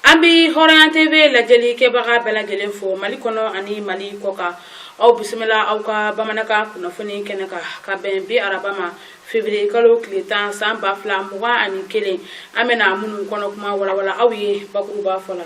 An bɛ Hɔrɔnya TV lajɛli kɛbaga bɛɛ lajɛlen fo Mali kɔnɔ ani Mali kɔkan. Aw bisimila aw ka bamanankan kunnafoni kɛnɛ kan ka bɛn bi araba ma février kalo tile 10 san 2021. An bɛna minnu kɔnɔ kuma walawala aw ye bakuruba fɔ la.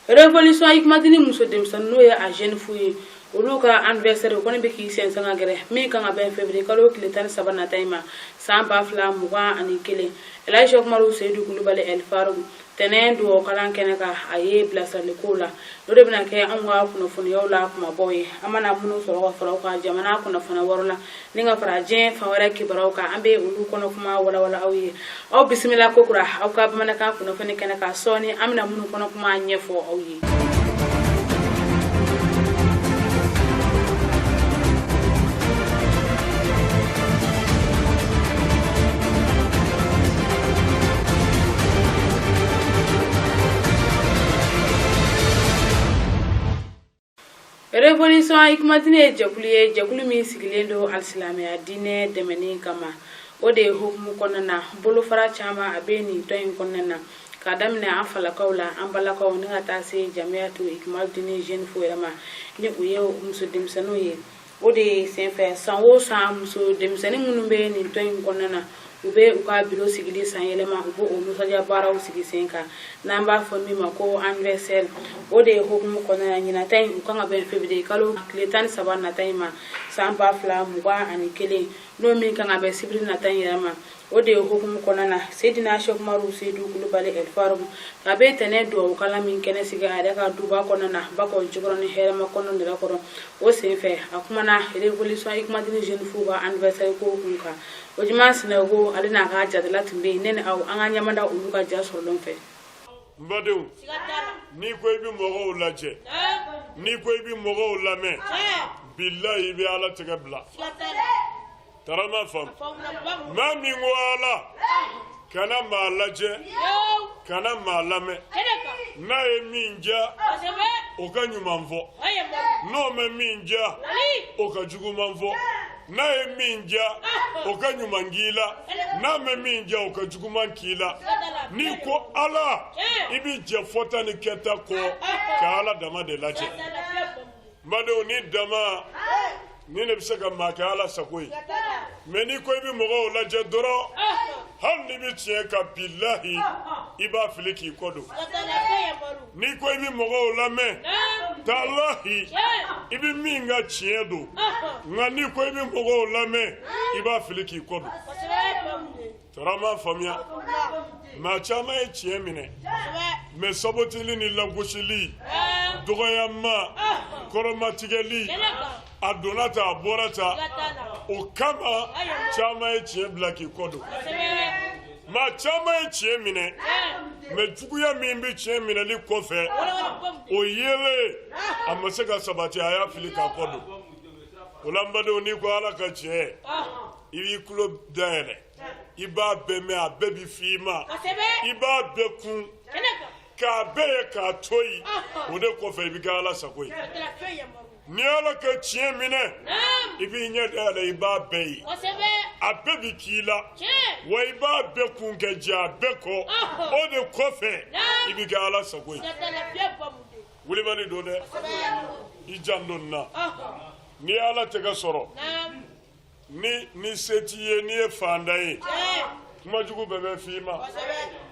Révolution Hikmadini muso denmisɛnnin n'o ye a jeune fille ye, olu ka anniversaire o kɔni bɛ k'i sɛnsɛn ka gɛrɛ min kan ka bɛn février kalo tile 13 nata in ma san 2021. Elhaji Cheikh Umaru Seyidu Kulubali El Faruku tɛnɛn dugawu kalan kɛnɛ kan, a ye bilasirali kow la. O de bɛna kɛ anw ka kunnafoniyaw la kumabaw ye, an mana minnu sɔrɔ ka fara ka jamana kunnafoniya wɔrɔ la ni ka fara diɲɛ fan wɛrɛ kibaruyaw kan, an bɛ olu kɔnɔ kuma walawala aw ye. Aw bisimila kokura aw ka bamanankan kunnafoni kɛnɛ kan sɔɔni, an bɛna minnu kɔnɔ kuma ɲɛfɔ aw ye. Révolution Hikmadini ye jɛkulu ye, jɛkulu min sigilen don alisilamɛya diinɛ dɛmɛni kama. O de ye hukumu kɔnɔna na, bolofara caman a bɛ nin tɔn in kɔnɔna na, k'a daminɛ an falakaw la, an balakaw, ni ka taa se jamiyatu Hikmadini jeune fille yɛrɛ ma, ni u ye muso denmisɛnninw ye. O de senfɛ, san o san, muso denmisɛnnin minnu bɛ nin tɔn in kɔnɔna na, u bɛ u ka biro sigili san yɛlɛma, u b'o nisɔndiya baaraw sigi sen kan, n'an b'a fɔ min ma ko anniversaire. O de ye hukumu kɔnɔna na, ɲinan ta in, u kan ka bɛn février kalo tile 13 nata in ma san 2021, n'o min kan ka bɛn sibiri nata in yɛrɛ ma. O de ye hukumu kɔnɔna na, Seydina Cheikh Umaru Seyidu Kulubali El Faruku a bɛ tɛnɛ dugawu kalan min kɛnɛ sigi a yɛrɛ ka duba kɔnɔna na, Bakɔ Jikɔrɔni hɛrɛma kɔnɔ nɛrɛ kɔrɔ. O senfɛ, a kumana Révolution Hikmadini jeune fille ka anniversaire ko kun kan. O juma Sinɛko, ale n'a ka jatala tun bɛ yen. Ne ni aw, an ka ɲɛmada olu ka ja sɔrɔlenw fɛ. N badenw, n'i ko i bɛ mɔgɔw lajɛ, n'i ko i bɛ mɔgɔw lamɛn, bilahi, i bɛ Ala tɛgɛ bila. Tarama faamu, maa min ko Ala kana maa lajɛ, kana maa lamɛn, n'a ye min diya o ka ɲuman fɔ, n'o ma min diya o ka juguman fɔ, n'a ye min diya o ka ɲuman k'i la, n'a ma min diya o ka juguman k'i la, n'i ko Ala, i bɛ jɛ fɔta ni kɛta kɔ ka Ala dama de lajɛ. N badenw, ni dama ni ne bɛ se ka maa kɛ Ala sago ye. Mɛ n'i ko i bɛ mɔgɔw lajɛ dɔrɔn, hali n'i bɛ tiɲɛ kan, bilahi, i b'a fili k'i kɔ don. N'i ko i bɛ mɔgɔw lamɛn, talahi, i bɛ min ka tiɲɛ don, nka n'i ko i bɛ mɔgɔw lamɛn, i b'a fili k'i kɔ don. Tarama faamuya, maa caman ye tiɲɛ minɛ, mɛ sabotili ni lagosili, dɔgɔyama, kɔrɔmatigɛli, a donna ta, a bɔra ta, o kama caman ye tiɲɛ bila k'i kɔ don. Maa caman ye tiɲɛ minɛ, mɛ juguya min bɛ tiɲɛ minɛli kɔfɛ, o yelen, a ma se ka sabati, a y'a fili k'a kɔ don. O la, n badenw, n'i ko Ala ka tiɲɛ, i b'i tulo dayɛlɛ, i b'a bɛɛ mɛn, a bɛɛ bɛ f'i ma, i b'a bɛɛ kun k'a bɛɛ ye k'a to yen. O de kɔfɛ, i bɛ kɛ Ala sago ye. N'i Ala ka tiɲɛ minɛ, i b'i ɲɛ dayɛlɛ, i b'a bɛɛ ye, a bɛɛ bɛ k'i la, wa i b'a bɛɛ kun kɛ jɛ a bɛɛ kɔ. O de kɔfɛ, i bɛ kɛ Ala sago ye. Wulibali don dɛ, i janto nin na. N'i ye Ala tɛgɛ sɔrɔ, ni se t'i ye, n'i ye fantan ye, kuma jugu bɛɛ bɛ f'i ma.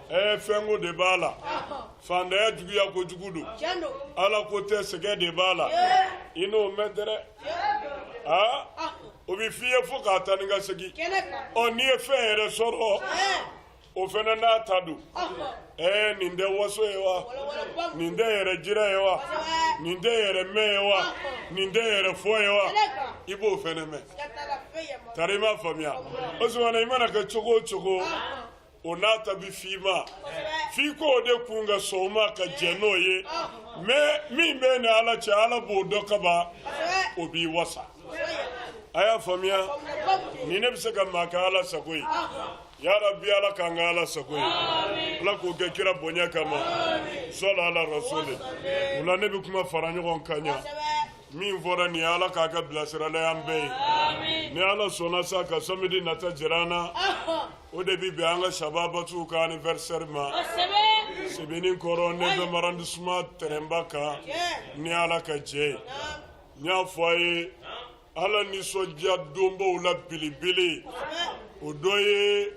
Ɛɛ, fɛnko de b'a la, fantanya juguya kojugu don, Ala ko tɛ, sɛgɛn de b'a la. I n'o mɛn dɛrɛ, aa, o bɛ f'i ye fo k'a taa ni ka segin. Ɔ, n'i ye fɛn yɛrɛ sɔrɔ, o fana n'a ta don. Ɛɛ, nin tɛ waso ye wa? Nin tɛ yɛrɛ jira ye wa? Nin tɛ yɛrɛ mɛn ye wa? Nin tɛ yɛrɛ fɔ ye wa? I b'o fana mɛn. Tari i m'a faamuya. O sumana, i mana kɛ cogo o cogo, o n'a ta bi f'i ma, f'i k'o de kun ka sɔn o ma ka jɛn n'o ye. Mɛ min bɛ ni Ala cɛ, Ala b'o dɔn kaban, o b'i wasa. A y'a faamuya, nin ne bɛ se ka maa kɛ Ala sago ye. Ya Rabbi, Ala k'an kɛ Ala sago ye, Ala k'o kɛ kira bonya kama, sɔla ala rasuli. O la, ne bɛ kuma fara ɲɔgɔn kan ɲa. Min fɔra nin ye, Ala k'a kɛ bilasirala ye an bɛɛ ye. Ni Ala sɔnna sa ka samedi nata jira an na, o de bi bɛn an ka sababatuw ka anniversaire ma Sebenikɔrɔ 9e arrondissement tɛrɛnba kan, ni Ala ka jɛ ye. N y'a fɔ a ye, Ala nisɔndiya donbaw la belebele, o dɔ ye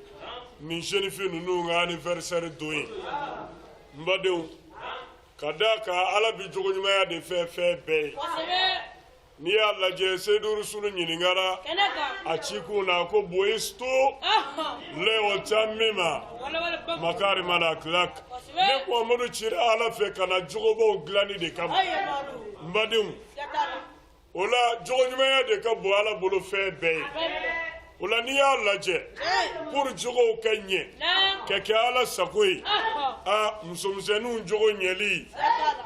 nin jeune fille ninnu ka anniversaire don ye. N badenw, ka d'a kan Ala bi jogoɲumanya de fɛ fɛn bɛɛ ye. N'i y'a lajɛ, Seyidu Rusulu ɲininkara a cikun na ko bu'istu li utammima makarimal akhlaq, ne Muhamadu cira Ala fɛ ka na jogobaw dilanni de kama. N badenw, o la jogoɲumanya de ka bon Ala bolo fɛn bɛɛ ye. O la n'i y'a lajɛ, pour jogow ka ɲɛ ka kɛ Ala sago ye, a musomisɛnninw jogo ɲɛli,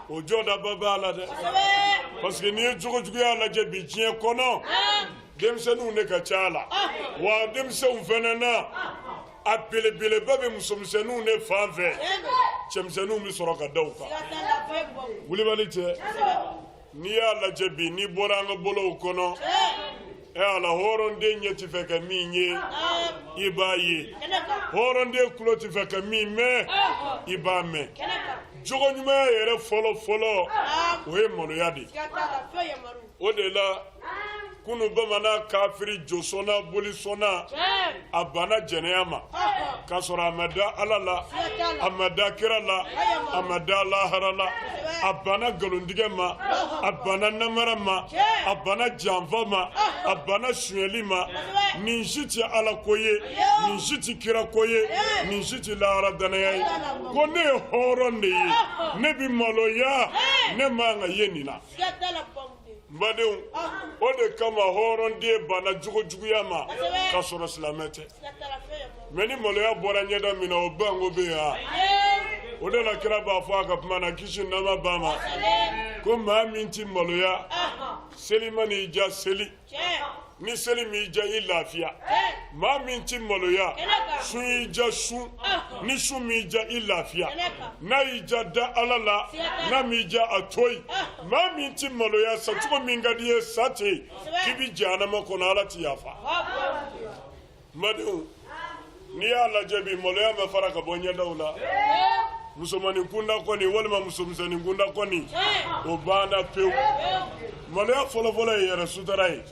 o jɔdaba b'a la dɛ, parce que n'i ye jogojuguya lajɛ bi diɲɛ kɔnɔ, denmisɛnninw de ka ca a la. Wa denmisɛnw fana na, a belebeleba bɛ musomisɛnninw de fan fɛ, cɛmisɛnninw bɛ sɔrɔ ka da u kan. Wulibali cɛ, n'i y'a lajɛ bi, n'i bɔra an ka bolow kɔnɔ, ɛ Ala, hɔrɔnden ɲɛ ti fɛ ka min ye, i b'a ye. Hɔrɔnden tulo ti fɛ ka min mɛn, i b'a mɛn. Jogo ɲumanya yɛrɛ fɔlɔ fɔlɔ, o ye maloya de ye. O de la kunu bamanan kafiri josɔnna bolisɔnna, a banna jɛnɛya ma k'a sɔrɔ a ma da Ala la, a ma da kira la, a ma da lahara la. A banna nkalontigɛ ma, a banna namara ma, a banna janfa ma, a banna sonyɛli ma. Nin si tɛ Ala ko ye, nin si tɛ kira ko ye, nin si tɛ lahara danaya ye. Ko ne ye hɔrɔn de ye, ne bɛ maloya, ne man ka ye nin na. N badenw, o de kama hɔrɔnden banna jogo juguya ma k'a sɔrɔ silamɛ tɛ. Mais ni maloya bɔra ɲɛda min na, o banko bɛ yen. O de la kira b'a fɔ a ka kuma na, kisi nɛɛma b'a ma, ko maa min ti maloya, seli man'i ja, seli. Ni seli m'i ja, i lafiya. Maa min ti maloya, sun y'i ja, sun. Ni sun m'i ja, i lafiya. N'a y'i ja, da Ala la. N'a m'i ja, a to yen. Maa min ti maloya, sacogo min ka di ye, sa ten, k'i bi jahanama kɔnɔ, Ala ti yafa. N badenw, n'i y'a lajɛ bi, maloya ma fara ka bɔ ɲɛdaw la. Musomanin kunda kɔni walima musomisɛnnin kunda kɔni, o banna pewu. Maloya fɔlɔfɔlɔ ye yɛrɛ sutara ye.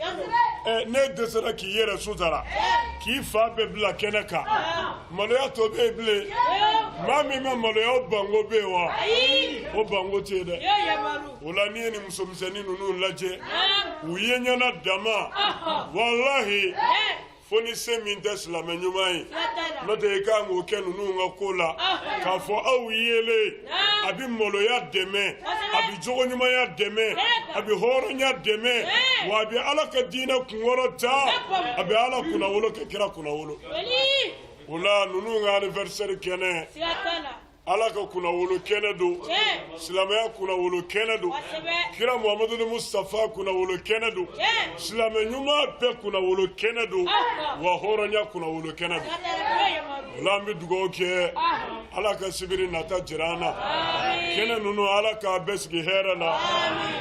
Ɛ, ne dɛsɛra k'i yɛrɛ sutara, k'i fa bɛɛ bila kɛnɛ kan, maloya tɔ bɛ yen bilen? Maa min ma maloya, o banko bɛ yen wa? O banko tɛ yen dɛ. O la n'i ye nin musomisɛnnin ninnu lajɛ, u ye ɲɛna dama, walahi, fo ni se min tɛ silamɛ ɲuman ye. N'o tɛ, i kan k'o kɛ ninnu ka ko la k'a fɔ aw yelen, a bɛ maloya dɛmɛ, a bɛ jogoɲumanya dɛmɛ, a bɛ hɔrɔnya dɛmɛ, wa a bɛ Ala ka diinɛ kunkɔrɔta, a bɛ Ala kunnawolo kɛ kira kunnawolo. O la ninnu ka anniversaire kɛnɛ, Ala ka kunnawolo kɛnɛ don, silamɛya kunnawolo kɛnɛ don, kira Muhamadu Mustafa kunnawolo kɛnɛ don, silamɛ ɲuman bɛɛ kunnawolo kɛnɛ don, wa hɔrɔnya kunnawolo kɛnɛ don. O la an bɛ dugawu kɛ, Ala ka sibiri nata jira an na. Kɛnɛ ninnu, Ala k'a bɛɛ sigi hɛrɛ la,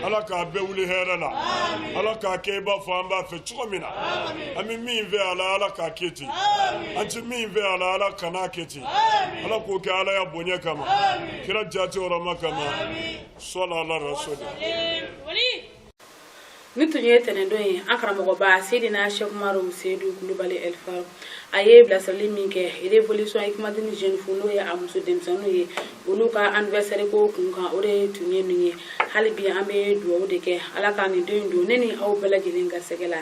Ala k'a bɛɛ wuli hɛrɛ la, Ala k'a kɛ i b'a fɔ an b'a fɛ cogo min na. An bɛ min fɛ a la, Ala k'a kɛ ten. An tɛ min fɛ a la, Ala kan'a kɛ ten. Ala k'o kɛ Ala ya bonya kama, kira jati hɔrɔma kama, sɔla ala rasuli. Ni tun ye tɛnɛndon ye, an karamɔgɔba Seydina Sɛkumaru Seyidu Kulubali Ɛlifaru, a ye bilasirali min kɛ Révolution Hikmadine Jeune Fille, n'o ye a muso denmisɛnninw ye, olu ka anniversaire ko kun kan, o de tun ye nin ye. Hali bi an bɛ dugawu de kɛ, Ala ka nin don in don ne ni aw bɛɛ lajɛlen garisɛgɛ la.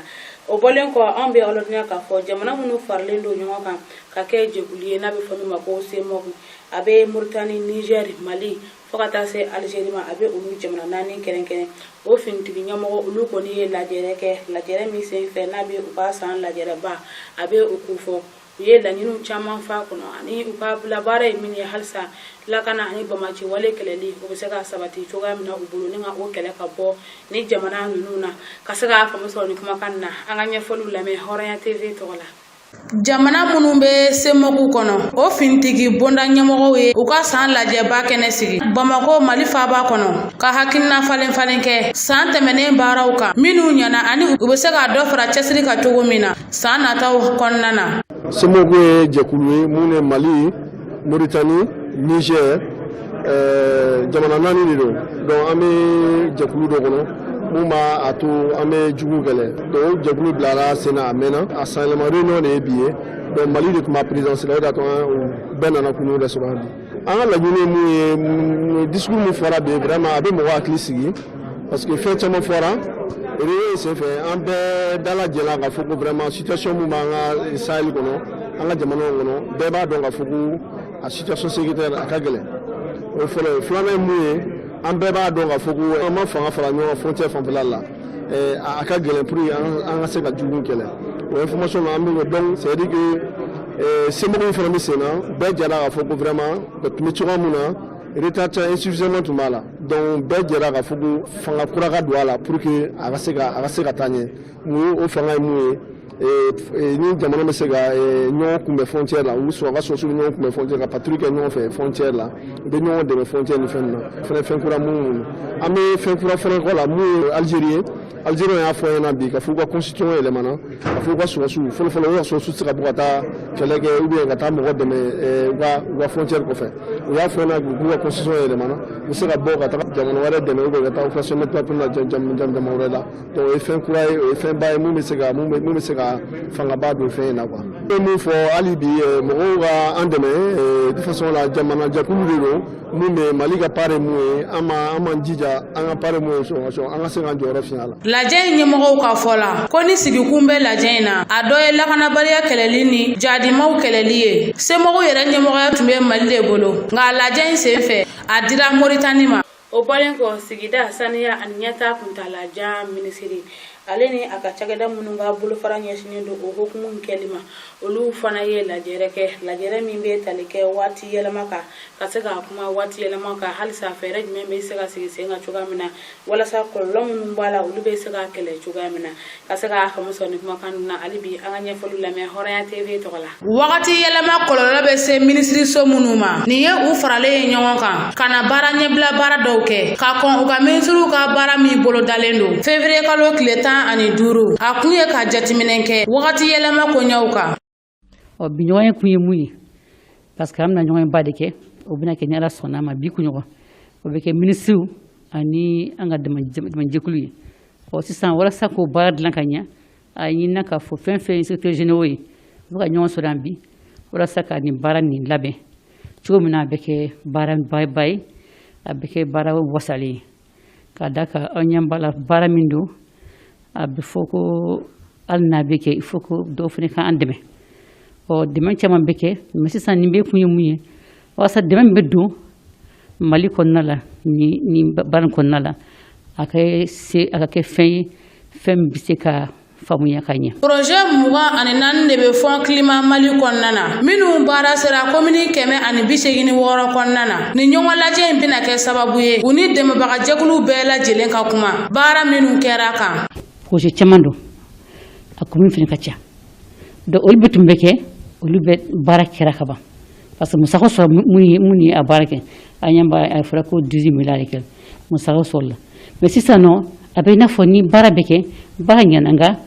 O bɔlen kɔ, anw bɛ aw ladɔnniya k'a fɔ jamana minnu faralen don ɲɔgɔn kan ka kɛ jɛkulu ye, n'a bɛ fɔ min ma ko CEMOC, a bɛ Mauritanie, Niger, Mali, fo ka taa se Algérie ma, a bɛ olu jamana naani kɛrɛnkɛrɛn. O finitigi ɲɛmɔgɔ olu kɔni ye lajɛrɛ kɛ, lajɛrɛ min sen fɛ n'a bɛ u ka san lajɛrɛba, a bɛ o kofɔ. U ye laɲiniw caman fa kɔnɔ, ani u ka bila baara ye min ye halisa, lakana ani bamaci wale kɛlɛli, o bɛ se ka sabati cogoya min na u bolo, ni ka o kɛlɛ ka bɔ ni jamana ninnu na. Ka se k'a faamu sɔrɔ ni kumakan na, an ka ɲɛfɔliw lamɛn Hɔrɔnya TV tɔgɔ la. Jamana minnu bɛ CEMOC kɔnɔ, o finitigi bonda ɲɛmɔgɔw ye u ka san lajɛba kɛnɛ sigi Bamakɔ, Mali faaba kɔnɔ, ka hakilina falen falen kɛ san tɛmɛnen baaraw kan minnu ɲɛna, ani u bɛ se ka dɔ fara cɛsiri kan cogo min na san nataw kɔnɔna na. CEMOC ye jɛkulu ye mun ye Mali, Mauritanie, Niger, jamana naani de don. Donc an bɛ jɛkulu dɔ kɔnɔ mun b'a a to an bɛ jugu kɛlɛ. Donc o jɛkulu bilara sen na, a mɛnna. A sanyɛlɛma réunion de ye bi ye. Donc Mali de tun b'a présidence la, o de y'a to an bɛɛ nana k'u yɛrɛ sɔrɔ yan bi. An ka laɲini ye mun ye? Discours min fɔra bi, vraiment a bɛ mɔgɔ hakili sigi, parce que fɛn caman fɔra réunion in senfɛ. An bɛɛ dalajɛla k'a fɔ ko vraiment situation mun b'an ka Sahel kɔnɔ, an ka jamanaw kɔnɔ, bɛɛ b'a dɔn k'a fɔ ko a situation sécuritaire a ka gɛlɛn. O ye fɔlɔ ye. Filanan ye mun ye? An bɛɛ b'a dɔn k'a fɔ ko an ma fanga fara ɲɔgɔn kan frontière fanfɛla la, a ka gɛlɛn pour que an ka se ka jugu kɛlɛ. O information na an bɛ. Donc c'est à dire que CEMOC fana bɛ sen na. Bɛɛ jɛra k'a fɔ ko vraiment o tun bɛ cogoya mun na, retard insuffisamment tun b'a la. Donc bɛɛ jɛra k'a fɔ ko fanga kura ka don a la pour que a ka se ka taa ɲɛ. Mun ye o fanga ye? Mun ye? Ni jamana bɛ se ka ɲɔgɔn kunbɛn frontière la, u sɔrɔ ka sɔrɔsiw bɛ ɲɔgɔn kunbɛn frontière, ka patrouille kɛ ɲɔgɔn fɛ frontière la, u bɛ ɲɔgɔn dɛmɛ frontière ni fɛn ninnu na. Fɛnɛ fɛn kura mun an bɛ fɛn kura fɛnɛ kɔ la, mun ye Algérie ye? Algérie y'a fɔ an ɲɛna bi k'a fɔ u ka constitution yɛlɛmana, k'a fɔ u ka sɔrɔsiw, fɔlɔ fɔlɔ u ka sɔrɔsiw tɛ se ka bɔ ka taa kɛlɛ kɛ ou bien ka taa mɔgɔ dɛmɛ u ka frontière kɔfɛ. U y'a fɔ an ɲɛna k'u ka constitution yɛlɛmana, u bɛ se ka bɔ ka taa jamana wɛrɛ dɛmɛ ou bien ka taa opération mettre la jamana wɛrɛ la. Donc o ye fɛn kura ye, o ye fɛnba ye mun bɛ se ka fangaba don fɛn in na quoi. N bɛ mun fɔ hali bi, mɔgɔw ka an dɛmɛ. De toute façon la, jamana jɛkulu de don. Mun bɛ Mali ka part ye mun ye? An ma an m'an jija an ka part ye mun ye sɔn, an ka se k'an jɔyɔrɔ fiɲɛ a la. Lajɛ in ɲɛmɔgɔw ka fɔ la ko ni sigikun bɛ lajɛ in na, a dɔ ye lakanabaliya kɛlɛli ni jadimaw kɛlɛli ye. CEMOC yɛrɛ ɲɛmɔgɔya tun bɛ Mali de bolo, nka lajɛ in sen fɛ, a dira Moritani ma. O bɔlen kɔ, sigida saniya ani ɲɛta kuntalajan minisiri, ale ni a ka cakɛda minnu ka bolofara ɲɛsinnen don o hukumu kɛli ma, olu fana ye lajɛrɛ kɛ, lajɛrɛ min bɛ tali kɛ waati yɛlɛma kan, ka se ka kuma waati yɛlɛma kan halisa, fɛɛrɛ jumɛn bɛ se ka sigi sen kan cogoya min na walasa kɔlɔlɔ minnu b'a la, olu bɛ se ka kɛlɛ cogoya min na, ka se k'a faamu sɔrɔ. Ni kumakan na, hali bi an ka ɲɛfɔliw lamɛn Hɔrɔnya TV tɔgɔ la. Wagati yɛlɛma kɔlɔlɔ bɛ se minisiriso minnu ma, nin ye u faralen ye ɲɔgɔn kan ka na baara ɲɛbila baara dɔw kɛ ka kɔn u ka minisiriw ka baara min bolodalen don février kalo tile 15. A kun ye ka jateminɛ kɛ wagati yɛlɛma koɲɛw kan. Ɔ, bi ɲɔgɔn ye kun ye mun ye? Parce que an bɛna ɲɔgɔn ba de kɛ, o bɛna kɛ ni Ala sɔnna a ma. Bi kunɲɔgɔn, o bɛ kɛ minisiriw ani an ka dɛmɛjɛkulu ye. Ɔ, sisan, walasa k'o baara dilan ka ɲɛ, a ɲinina k'a fɔ fɛn fɛn ye secrétaire généraux ye, u bɛ ka ɲɔgɔn sɔrɔ yan bi walasa ka nin baara nin labɛn cogo min na, a bɛ kɛ baara ba ye, a bɛ kɛ baara wasalen ye, ka da kan aw ɲɛ b'a la, baara min don, a bɛ fɔ ko hali n'a bɛ kɛ, il faut que dɔw fana k'an dɛmɛ. Ɔ, dɛmɛ caman bɛ kɛ, mais sisan nin bɛɛ kun ye mun ye? Walasa dɛmɛ min bɛ don Mali kɔnɔna la, ni baara in kɔnɔna la, a ka se a ka kɛ fɛn ye, fɛn min bɛ se ka faamuya ka ɲɛ. Projet 24 de bɛ Fonds Climat Mali kɔnɔna na, minnu baara sera komini 186 kɔnɔna na. Nin ɲɔgɔn lajɛ in bɛna kɛ sababu ye u ni dɛmɛbagajɛkulu bɛɛ lajɛlen ka kuma baara minnu kɛra kan. Projet caman don, a commune fana ka ca. Donc olu bɛ tun bɛ kɛ, olu bɛ baara kɛra ka ban, parce que musaka sɔrɔ mun ye a baara kɛ, an ɲɛ b'a, a fɔra ko 18 milliards kɛ musaka sɔrɔla. Mais sisan nɔ, a bɛ i n'a fɔ ni baara bɛ kɛ, baara ɲɛna, nka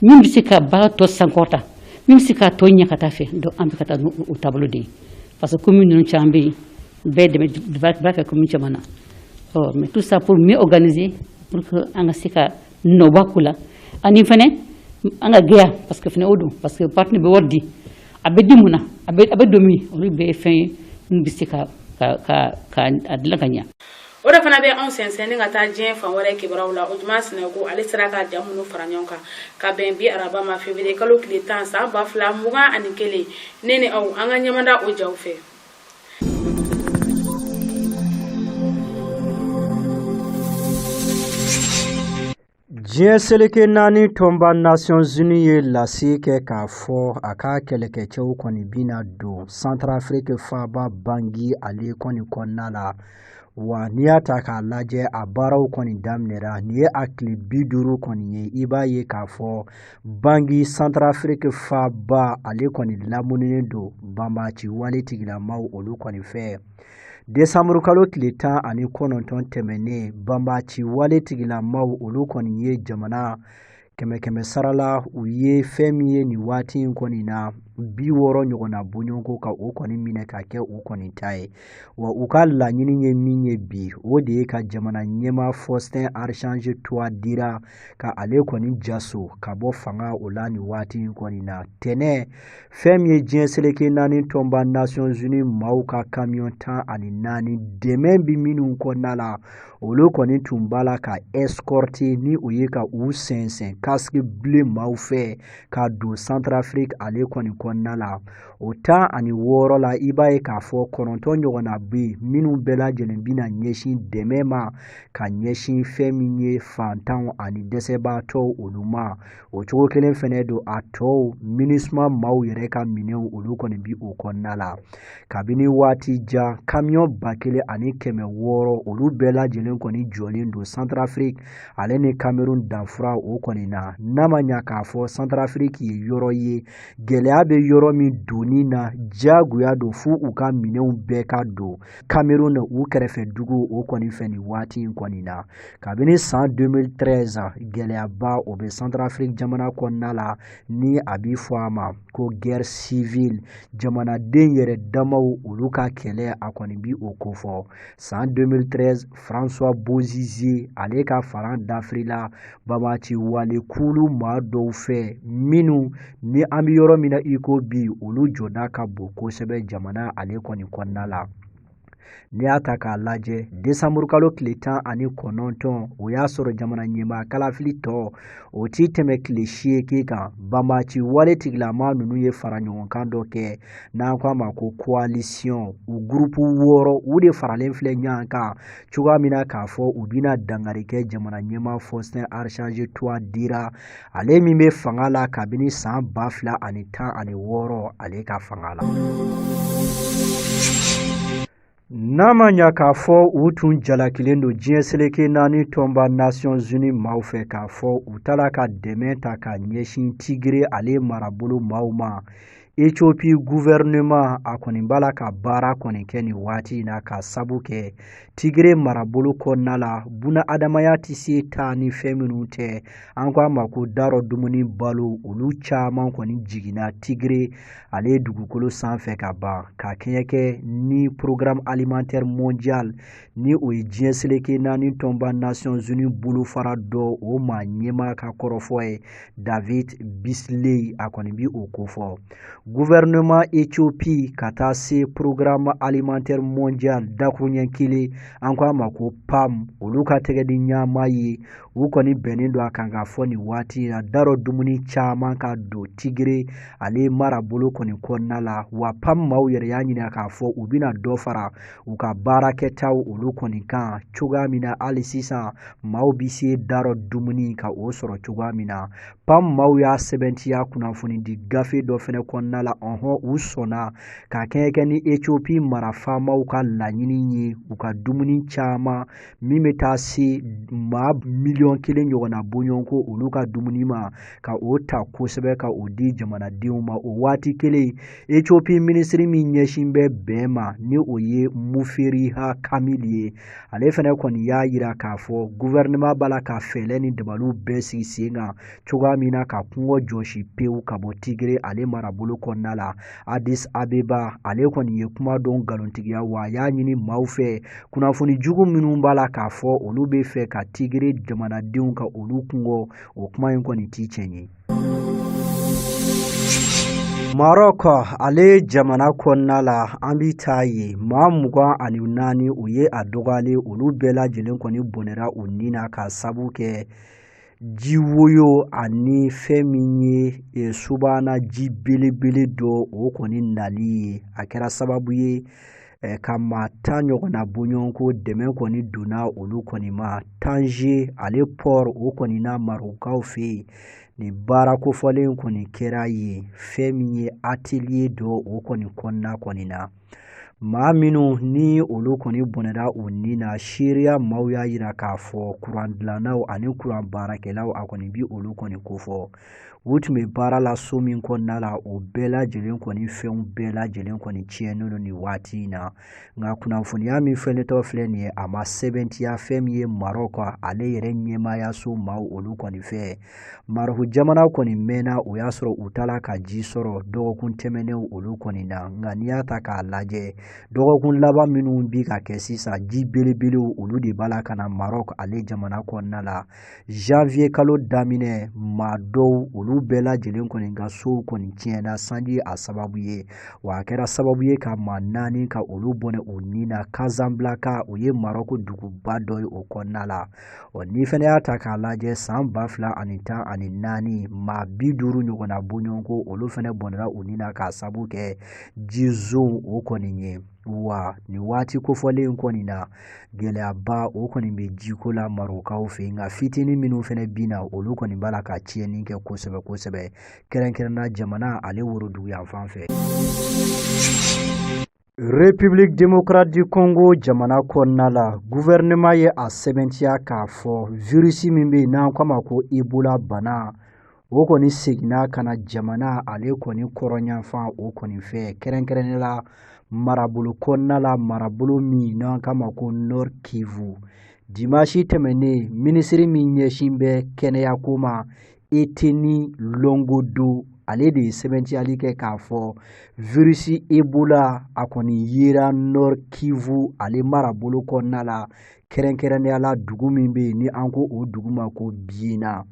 min bɛ se ka baara tɔ sankɔrɔta, min bɛ se k'a tɔ ɲɛ ka taa fɛ, donc an bɛ ka taa n'o taabolo de ye, parce que commune ninnu caman bɛ yen, bɛɛ dɛmɛ baara kɛ commune caman na. Ɔ, mais tout ça pour mieux organiser, pour que an ka se ka nɔba ko la, ani fɛnɛ an ka gɛya, parce que fɛnɛ o don, parce que partenaire bɛ wari di, a bɛ di mun na, a bɛ don min, olu bɛɛ ye fɛn ye min bɛ se ka a dilan ka ɲɛ. O de fana bɛ anw sɛnsɛnni ka taa diɲɛ fan wɛrɛ kibaruyaw la. O juma Sinɛko, ale sera ka ja minnu fara ɲɔgɔn kan ka bɛn bi araba ma, février kalo tile 10, san 2021, ne ni aw, an ka ɲɛmada o jaw fɛ. Diɲɛ seleke naani tɔnba Nations Unies ye lase kɛ k'a fɔ a ka kɛlɛkɛcɛw kɔni bɛna don Centrafrique faaba Bangui ale kɔni kɔnɔna la. Wa n'i y'a ta k'a lajɛ, a baaraw kɔni daminɛra nin ye a tile 50 kɔni ye. I b'a ye k'a fɔ Bangi, Santarafiriki faaba, ale kɔni lamuninen don banbaanci wale tigilamaw olu kɔni fɛ. Desanburukalo tile 19 tɛmɛnen, banbaanci wale tigilamaw olu kɔni ye jamana kɛmɛ kɛmɛ sara la, u ye fɛn min ye nin waati in kɔni na, 60 ɲɔgɔnna bɔɲɔgɔnko ka o kɔni minɛ ka kɛ u kɔni ta ye. Wa u ka laɲini ye min ye bi, o de ye ka jamana ɲɛmaa Faustin Archange Touadéra ka ale kɔni jaso ka bɔ fanga o la nin waati in kɔni na. Tɛnɛ, fɛn min ye diɲɛ seleke naani tɔnba Nations Unies maaw ka kamiyɔn 14, dɛmɛ bɛ minnu kɔnɔna la, olu kɔni tun b'a la ka escorter, ni o ye ka u sɛnsɛn casque bleu maaw fɛ ka don Centrafrique ale kɔni kɔnɔna la. O 16 la, i b'a ye k'a fɔ 9 ɲɔgɔnna bɛ yen minnu bɛɛ lajɛlen bɛna ɲɛsin dɛmɛ ma ka ɲɛsin fɛn min ye fantanw ani dɛsɛbaatɔw olu ma. O cogo kelen fɛnɛ don, a tɔw MINUSMA maaw yɛrɛ ka minɛnw olu kɔni bi o kɔnɔna la. Kabini waati jan, kamiyɔn 1600 olu bɛɛ lajɛlen kɔni jɔlen don Centrafrique ale ni Cameroun danfura o kɔni na. N'a ma ɲa k'a fɔ Centrafrique ye yɔrɔ ye gɛlɛya bɛ yɔrɔ min donni na, diyagoya don f'u u ka minɛnw bɛɛ ka don Cameroun u kɛrɛfɛ dugu o kɔni fɛ nin waati in kɔni na. Kabini san 2013, gɛlɛyaba o bɛ Centrafrique jamana kɔnɔna la, ni a bɛ fɔ a ma ko guerre civile, jamanaden yɛrɛ damaw olu ka kɛlɛ, a kɔni bi o kofɔ. San 2013, François Bozizé ale ka fanga dafirila banbaanci wale kulu maa dɔw fɛ, minnu ni an bɛ yɔrɔ min na i ko bi, olu jɔda ka bon kosɛbɛ jamana ale kɔni kɔnɔna la. N'i y'a ta k'a lajɛ, desanburukalo tile 19, o y'a sɔrɔ jamana ɲɛmaa kalafili tɔ o ti tɛmɛ tile 8 kan, banbaanci wale tigilama ninnu ye fara ɲɔgɔnkan dɔ kɛ n'an ko a ma ko coalition. U gurupu 6 u de faralen filɛ ɲɔgɔn kan cogoya min na k'a fɔ u bɛna dankari kɛ jamana ɲɛmaa Faustin Archange Touadéra, ale min bɛ fanga la kabini san 2016 ale ka fanga la. N'a ma ɲa k'a fɔ u tun jalakilen don diɲɛ seleke naani tɔnba Nations Unies maaw fɛ k'a fɔ u taara ka dɛmɛ ta ka ɲɛsin Tigre ale marabolo maaw ma, Ethiopie gouvernement a kɔni b'a la ka baara kɔni kɛ nin waati in na, ka sabu kɛ Tigre marabolo kɔnɔna la, buna adamaya tɛ se taa ni fɛn minnu tɛ, an ko a ma ko darɔ dumuni balo, olu caman kɔni jiginna Tigre ale dugukolo sanfɛ ka ban, ka kɛɲɛ kɛ ni Programme alimentaire mondial, ni o ye diɲɛ seleke naani tɔnba Nations Unies bolofara dɔ o maa ɲɛmaa ka kɔrɔfɔ ye, David Beasley, a kɔni bi o kofɔ. Gouvernement Ethiopie ka taa se Programme alimentaire mondial dakuruɲɛ kelen, an ko a ma ko PAM, olu ka tɛgɛdi ɲama ye, u kɔni bɛnnen don a kan k'a fɔ nin waati in na darɔ dumuni caman ka don Tigre ale marabolo kɔni kɔnɔna la. Wa PAM maaw yɛrɛ y'a ɲini k'a fɔ u bɛna dɔ fara u ka baarakɛtaw olu kɔni kan cogoya min na, hali sisan maaw bɛ se darɔ dumuni ka o sɔrɔ cogoya min na. PAM maaw y'a sɛbɛntiya kunnafoni di gafe dɔ fɛnɛ kɔnɔna la, ɔhɔn, u sɔnna ka kɛɲɛ kɛ ni Ethiopie marafaamaw ka laɲini ye, u ka dumuni caman min bɛ taa se maa 1 miliyɔn ɲɔgɔnna bɔɲɔgɔnko olu ka dumuni ma, ka o ta kosɛbɛ ka o di jamanadenw ma. O waati kelen, Ethiopie minisiri min ɲɛsin bɛ bɛn ma, ni o ye Muferiha Kamil ye, ale fɛnɛ kɔni y'a yira k'a fɔ gouvernement b'a la ka fɛɛrɛ ni dabaliw bɛɛ sigi sen kan cogoya min na ka kɔngɔ jɔsi pewu ka bɔ Tigre ale marabolo kɔnɔna la. Addis Abeba ale kɔni ye kuma dɔn nkalontigiya, wa a y'a ɲini maaw fɛ, kunnafoni jugu minnu b'a la k'a fɔ olu bɛ fɛ ka Tigre jamanadenw ka olu kungɔ, o kuma in kɔni ti tiɲɛ ye. Maroc ale jamana kɔnɔna la, an bɛ taa ye maa 24, o ye a dɔgɔyalen, olu bɛɛ lajɛlen kɔni bɔnɛra u ni na ka sabu kɛ jiwoyo ani fɛn min ye subahana ji belebele dɔ o kɔni nali ye. A kɛra sababu ye Ka maa 10 ɲɔgɔnna bɔɲɔgɔnko dɛmɛ kɔni donna olu kɔni ma. Tanger ale port o kɔni na Marokaw fɛ yen, nin baara kofɔlen kɔni kɛra yen. Fɛn min ye atelier dɔ o kɔni kɔnɔna kɔni na, maa minnu ni olu kɔni bɔnɛra u ni na, seereya maaw y'a yira k'a fɔ kuran dilannaw ani kuran baarakɛlaw a kɔni bi olu kɔni kofɔ. U tun bɛ baara la so min kɔnɔna la, o bɛɛ lajɛlen kɔni fɛnw bɛɛ lajɛlen kɔni tiɲɛnen don nin waati in na. Nka kunnafoniya min fɛnɛtɔ filɛ nin ye, a ma sɛbɛntiya fɛn min ye Maroc ale yɛrɛ ɲɛmaayaso maaw olu kɔni fɛ. Maroc jamana kɔni mɛnna, o y'a sɔrɔ u taala ka ji sɔrɔ dɔgɔkun tɛmɛnenw olu kɔni na. Nka n'i y'a ta k'a lajɛ, dɔgɔkun laban minnu bi ka kɛ sisan, ji belebelew olu de b'a la ka na Maroc ale jamana kɔnɔna la. Janvier kalo daminɛ, maa dɔw olu bɛɛ lajɛlen kɔni ka sow kɔni tiɲɛna sanji a sababu ye, wa a kɛra sababu ye ka maa 4 ka olu bɔnɛ u ni na Casablanca, o ye Maroc duguba dɔ ye o kɔnɔna la. Ɔ n'i fɛnɛ y'a ta k'a lajɛ, san 2014, maa 50 ɲɔgɔnna bɔɲɔgɔnko olu fɛnɛ bɔnɛra u ni na k'a sabu kɛ jizon o kɔni ye. Wa nin waati kofɔlen kɔni na, gɛlɛyaba o kɔni bɛ jiko la Marokaw fɛ yen. Nka fitinin minnu fɛnɛ bi na, olu kɔni b'a la ka tiɲɛni kɛ kosɛbɛ kosɛbɛ, kɛrɛnkɛrɛnna jamana ale worodugu yanfan fɛ. République démocrate du Congo jamana kɔnɔna la, gouvernement ye a sɛbɛntiya k'a fɔ virus min bɛ yen n'an k'a ma ko Ebola bana, o kɔni seginna ka na jamana ale kɔni kɔrɔnyanfan o kɔni fɛ, kɛrɛnkɛrɛnnenya la marabolo kɔnɔna la, marabolo min n'an k'a ma ko Nord Kivu. Dimanche tɛmɛnen, minisiri min ɲɛsin bɛ kɛnɛyako ma, Eteni Longodo, ale de ye sɛbɛntiyali kɛ k'a fɔ virus Ebola a kɔni yera Nord Kivu ale marabolo kɔnɔna la, kɛrɛnkɛrɛnnenya la dugu min bɛ yen ni an ko o dugu ma ko Biena.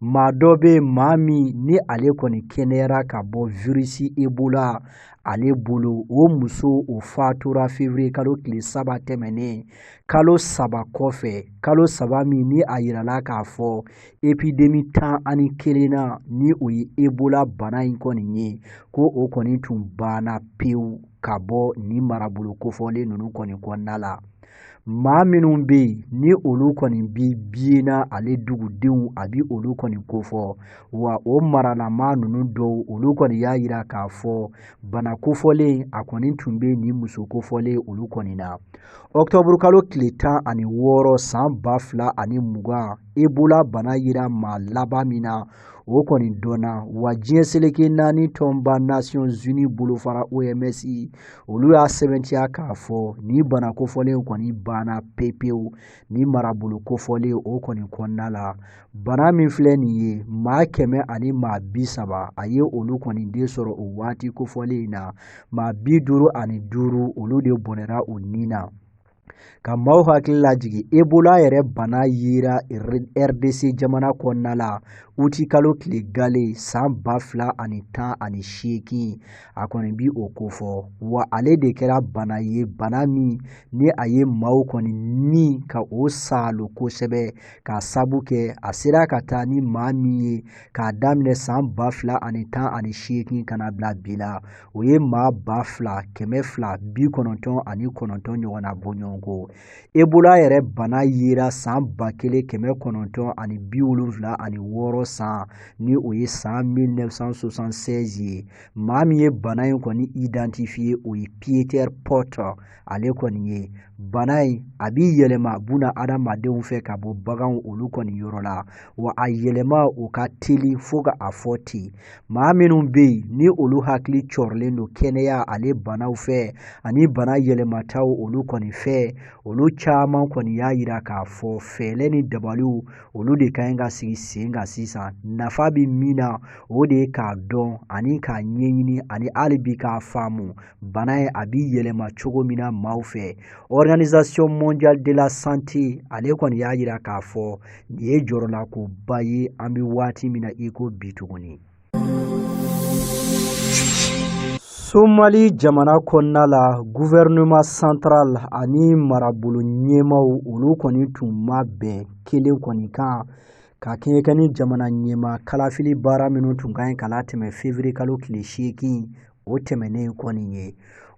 Maa dɔ bɛ yen, maa min ni ale kɔni kɛnɛyara ka bɔ virus Ebola ale bolo, o muso o fatura février kalo tile 3 tɛmɛnen, kalo 3 kɔfɛ, kalo 3 min ni a yirala k'a fɔ épidémie 11 na ni o ye Ebola bana in kɔni ye, ko o kɔni tun banna pewu ka bɔ nin marabolo kofɔlen ninnu kɔni kɔnɔna la. Maa minnu bɛ yen ni olu kɔni bi Biena ale dugudenw a bi olu kɔni kofɔ, wa o maralamaa ninnu dɔw olu kɔni y'a yira k'a fɔ bana kofɔlen a kɔni tun bɛ nin muso kofɔlen olu kɔni na. Octobre kalo tile 16 san 2020, Ebola bana yira maa laban min na, o kɔni dɔnna. Wa diɲɛ seleke 4 tɔnba Nations Unies bolofara OMS olu y'a sɛbɛntiya k'a fɔ nin bana kofɔlen kɔni banna pepewu nin marabolo kofɔlen o kɔni kɔnɔna la. Bana min filɛ nin ye, maa 100 ani maa 30 a ye olu kɔni den sɔrɔ o waati kofɔlen in na, maa 55 olu de bɔnɛra u ni na. Ka maaw hakili lajigin, Ebola yɛrɛ bana yera RDC jamana kɔnɔna la uti kalo tile gale san 2018, a kɔni bi o kofɔ. Wa ale de kɛra bana ye, bana min ni a ye maaw kɔni ni ka o saalo kosɛbɛ, k'a sabu kɛ a sera ka taa ni maa min ye k'a daminɛ san 2018 ka na bila bi la, o ye maa 2299 ɲɔgɔnna bɔɲɔgɔnko. Ebola yɛrɛ bana yera san 1976 san ni o ye san 1976 ye. Maa min ye bana in kɔni identifié, o ye Peter Piot ale kɔni ye. Bana in a bi yɛlɛma buna adamadenw fɛ ka bɔ baganw olu kɔni yɔrɔ la, wa a yɛlɛma o ka teli fo ka a fɔ ten. Maa minnu bɛ yen ni olu hakili cɔrilen don kɛnɛya ale banaw fɛ ani bana yɛlɛmataw olu kɔni fɛ, olu caman kɔni y'a yira k'a fɔ fɛɛrɛ ni dabaliw olu de ka ɲi ka sigi sen kan sisan. Nafa bɛ min na, o de ye k'a dɔn ani k'a ɲɛɲini ani hali bi k'a faamu bana in a bi yɛlɛma cogo min na maaw fɛ. Organisation mondiale de la santé ale kɔni y'a yira k'a fɔ nin ye jɔrɔnakoba ye an bɛ waati min na i ko bi tuguni. Somali jamana kɔnɔna la, gouvernement central ani marabolo ɲɛmaaw olu kɔni tun ma bɛn kelen kɔni kan ka kɛɲɛ kɛ ni jamana ɲɛmaa kalafili baara minnu tun ka ɲi ka latɛmɛ février kalo tile 8. o tɛmɛnen kɔni ye.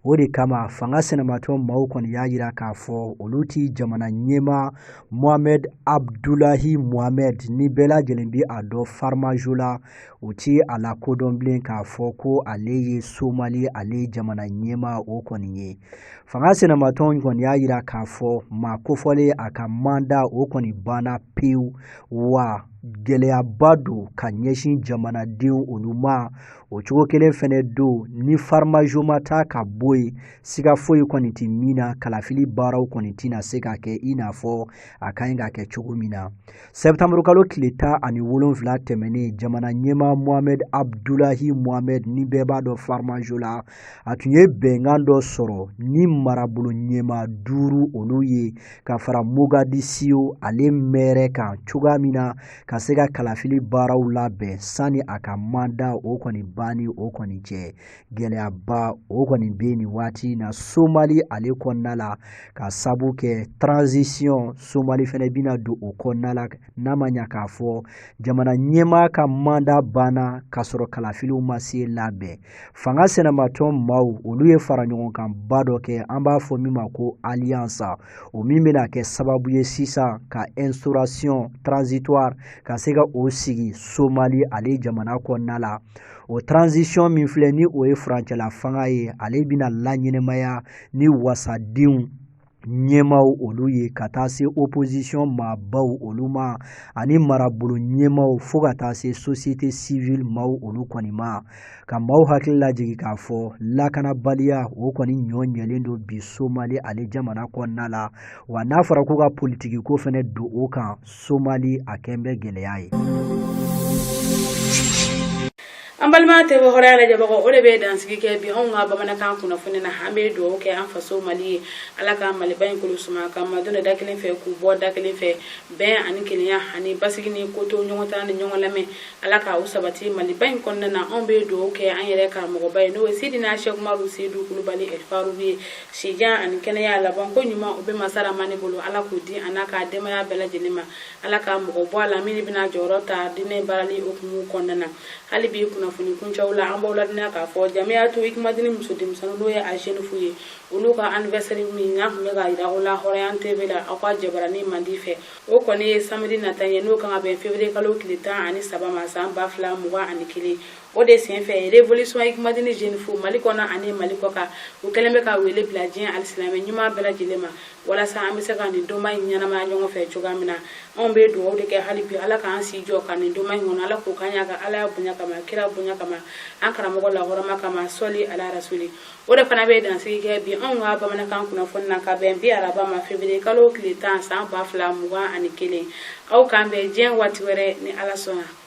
O de kama fanga sinamatɔn maaw kɔni y'a jira k'a fɔ olu ti jamana ɲɛmaa Mohamed Abdullahi Mohamed, ni bɛɛ lajɛlen bi a dɔn Farmajo la, u ti a lakodɔn bilen k'a fɔ ko ale ye Somali ale jamana ɲɛmaa o kɔni ye. Fanga sinamatɔn kɔni y'a jira k'a fɔ maa kofɔlen a ka manda o kɔni banna pewu, wa gɛlɛyaba don ka ɲɛsin jamanadenw olu ma. O cogo kelen fɛnɛ don, ni Farmajo ma taa ka bɔ yen, siga foyi kɔni tɛ min na, kalafili baaraw kɔni tɛna se ka kɛ i n'a fɔ a ka ɲi ka kɛ cogo min na. Sɛptanburukalo tile 17 tɛmɛnen, jamana ɲɛmaa Mohamed Abdullahi Mohamed, ni bɛɛ b'a dɔn Farmajo la, a tun ye bɛnkan dɔ sɔrɔ ni marabolo ɲɛmaa 5 olu ye ka fara Mogadiscio ale mɛrɛ kan cogoya min na ka se ka kalafili baaraw labɛn sani a ka manda o kɔni banni o kɔni cɛ. Gɛlɛyaba o kɔni bɛ nin waati in na Somali ale kɔnɔna la, ka sabu kɛ transition Somali fɛnɛ bɛna don o kɔnɔna la, n'a ma ɲa k'a fɔ jamana ɲɛmaa ka manda banna k'a sɔrɔ kalafiliw ma se labɛn. Fanga sinamatɔn maaw olu ye fara ɲɔgɔnkanba dɔ kɛ, an b'a fɔ min ma ko alliance, o min bɛna kɛ sababu ye sisan ka instauration transitoire ka se ka o sigi Somali ale jamana kɔnɔna la. O transition min filɛ ni o ye furancɛla fanga ye, ale bɛna laɲɛnɛmaya ni wasadenw ɲɛmaaw olu ye, ka taa se opposition maabaw olu ma, ani marabolo ɲɛmaaw, fo ka taa se société civile maaw olu kɔni ma. Ka maaw hakili lajigin k'a fɔ lakanabaliya o kɔni ɲɔ ɲɛlen don bi Somali ale jamana kɔnɔna la, wa n'a fɔra ko ka politiki ko fɛnɛ don o kan Somali, a kɛn bɛ gɛlɛya ye. An balima TV Hɔrɔnya lajɛbagaw, o de bɛ dansigi kɛ bi anw ka bamanankan kunnafoni na. An bɛ dugawu kɛ an faso Mali ye, Ala ka Maliba in kolo suma, ka maadenw da kelen fɛ k'u bɔ da kelen fɛ, bɛn ani kelenya ani basigi ni koto ɲɔgɔn ta ni ɲɔgɔn lamɛn, Ala ka u sabati Maliba in kɔnɔna na. Anw bɛ dugawu kɛ an yɛrɛ karamɔgɔba ye, n'o ye Sidina Sɛkumaru Sedu Kulubali Ɛlifarugu ye, sijan ani kɛnɛya laban ko ɲuman, o bɛ masa Ramani bolo, Ala k'o di a n'a ka denbaya bɛɛ lajɛlen ma. Ala ka mɔgɔ bɔ a la min bɛna jɔyɔrɔ ta diinɛ baarali hukumu kɔnɔna na. Hali bi kunnafoni kuncɛw la, an b'aw ladɔnniya k'a fɔ Jamiyatu Ikumadini muso denmisɛnninw, n'o ye a jeune fille ye, olu ka anniversaire min n'a tun bɛ ka yira o la Hɔrɔnya TV la, aw ka jabaranin mandi fɛ, o kɔni ye samedi nata ye, n'o kan ka bɛn février kalo tile 13 ma san 2021. O de senfɛ, Révolution Ikumadini jeune fille Mali kɔnɔ ani Mali kɔ kan, u kɛlen bɛ ka wele bila diɲɛ alisilamɛ ɲuman bɛɛ lajɛlen ma, walasa an bɛ se ka nin donba in ɲɛnamaya ɲɔgɔn fɛ cogoya min na. Anw bɛ dugawu de kɛ hali bi, Ala k'an si jɔ ka nin donba in kɔnɔ, Ala k'o k'an y'a ka Ala bonya kama, kira bonya kama, an karamɔgɔ lahɔrɔma kama, sɔli ala rasuli. O de fana bɛ dansigi kɛ bi anw ka bamanankan kunnafoni na, ka bɛn bi araba ma, février kalo tile 10 san 2021. Aw k'an bɛn diɲɛ waati wɛrɛ ni Ala sɔnna.